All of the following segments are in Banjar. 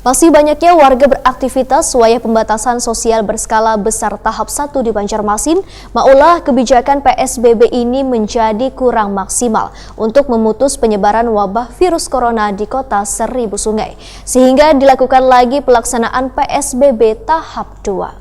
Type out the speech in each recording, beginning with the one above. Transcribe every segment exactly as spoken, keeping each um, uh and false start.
Masih banyaknya warga beraktivitas wayah pembatasan sosial berskala besar tahap satu di Banjarmasin maulah kebijakan P S B B ini menjadi kurang maksimal untuk memutus penyebaran wabah virus corona di Kota Seribu Sungai, sehingga dilakukan lagi pelaksanaan P S B B tahap dua.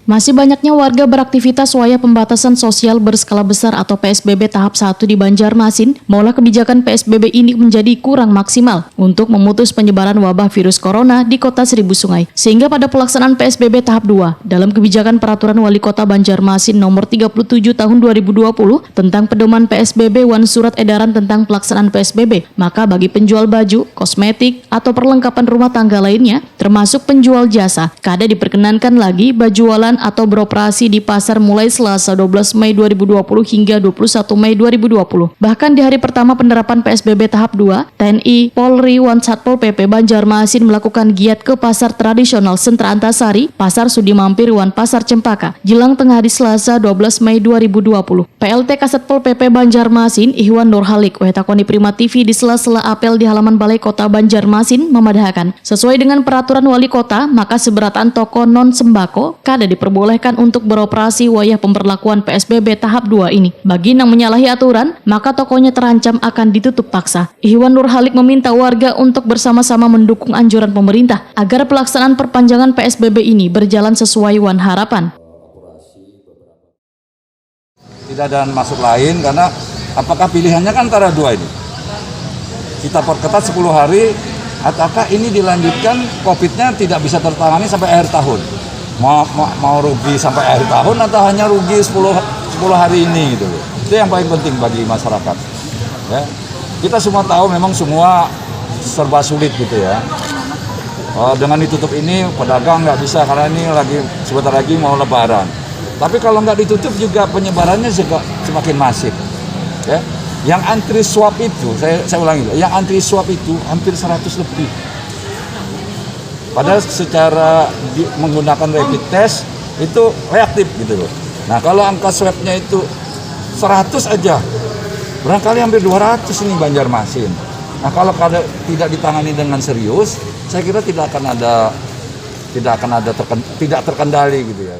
Masih banyaknya warga beraktivitas wayah pembatasan sosial berskala besar atau P S B B tahap satu di Banjarmasin maulah kebijakan P S B B ini menjadi kurang maksimal untuk memutus penyebaran wabah virus corona di Kota Seribu Sungai, sehingga pada pelaksanaan P S B B tahap dua dalam kebijakan Peraturan Wali Kota Banjarmasin Nomor tiga puluh tujuh Tahun dua ribu dua puluh tentang pedoman P S B B wan surat edaran tentang pelaksanaan P S B B, maka bagi penjual baju, kosmetik, atau perlengkapan rumah tangga lainnya, termasuk penjual jasa, kada diperkenankan lagi bajualan atau beroperasi di pasar mulai Selasa dua belas Mei dua ribu dua puluh hingga dua puluh satu Mei dua ribu dua puluh. Bahkan di hari pertama penerapan P S B B tahap dua, T N I, Polri, wan Satpol P P Banjarmasin melakukan giat ke pasar tradisional Sentra Antasari, Pasar Sudi Mampir, wan Pasar Cempaka, jelang tengah hari Selasa dua belas Mei dua ribu dua puluh. P L T Kasatpol P P Banjarmasin, Ihwan Nurhalik, wayah takoni Prima T V di sela-sela apel di halaman Balai Kota Banjarmasin, mamadahakan, sesuai dengan peraturan Wali Kota, maka seberataan toko non sembako kada diperbolehkan untuk beroperasi wayah pemberlakuan P S B B tahap dua ini. Bagi nang menyalahi aturan, maka tokonya terancam akan ditutup paksa. Ihwan Nurhalik meminta warga untuk bersama-sama mendukung anjuran pemerintah agar pelaksanaan perpanjangan P S B B ini berjalan sesuai wan harapan. Tidak ada masuk lain karena apakah pilihannya kan antara dua ini. Kita perketat sepuluh hari ataukah ini dilanjutkan, covid-nya tidak bisa tertangani sampai akhir tahun. Mau, mau, mau rugi sampai akhir tahun atau hanya rugi sepuluh, sepuluh hari ini gitu loh. Itu yang paling penting bagi masyarakat. Ya. Kita semua tahu memang semua serba sulit gitu ya. Eh, dengan ditutup ini pedagang nggak bisa karena ini lagi sebentar lagi mau lebaran. Tapi kalau nggak ditutup juga penyebarannya juga semakin masif. Ya. Yang antri swab itu, saya, saya ulangi, yang antri swab itu hampir seratus lebih. Padahal secara di, menggunakan rapid test itu reaktif gitu loh. Nah, kalau angka swabnya itu seratus aja, barangkali hampir dua ratus ini Banjarmasin. Nah, kalau kada, tidak ditangani dengan serius, saya kira tidak akan ada tidak akan ada terken, tidak terkendali gitu ya.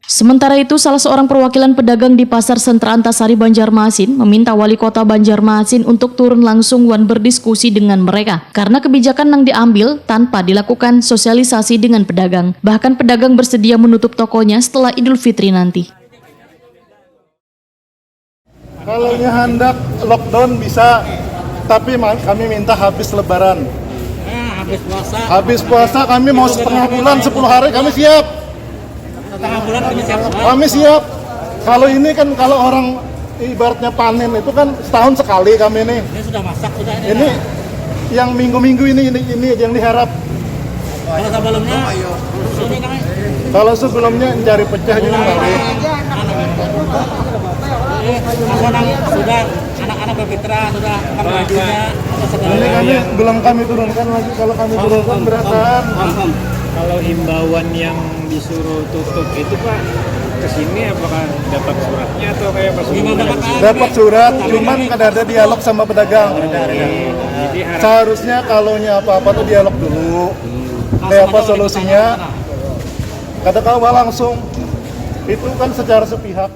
Sementara itu, salah seorang perwakilan pedagang di Pasar Sentra Antasari Banjarmasin meminta Wali Kota Banjarmasin untuk turun langsung wan berdiskusi dengan mereka karena kebijakan yang diambil tanpa dilakukan sosialisasi dengan pedagang. Bahkan pedagang bersedia menutup tokonya setelah Idul Fitri nanti. Kalau nya handak lockdown bisa, tapi kami minta habis lebaran. Nah, habis puasa. Habis puasa kami mau setengah bulan, sepuluh hari kami siap. Setengah bulan kami siap semua. Kami siap. Kalau ini kan kalau orang ibaratnya panen itu kan setahun sekali kami nih. Ini sudah masak sudah ini. Ini yang minggu-minggu ini ini ini yang diharap. Kalau sebelumnya ini namanya. Kalau sebelumnya mencari pecah juga kali. Sudah anak-anak berfitrah sudah perbajunya. Ini kami belum kami turunkan lagi, kalau kami turunkan berasaan. Kalau himbauan yang disuruh tutup itu Pak, ke sini apakah dapat suratnya atau kayak pas dapat surat, cuman kada ada dialog sama pedagang. Seharusnya kalau nya apa-apa tuh dialog dulu. Kayak apa solusinya? Kada kawa langsung. Itu kan secara sepihak.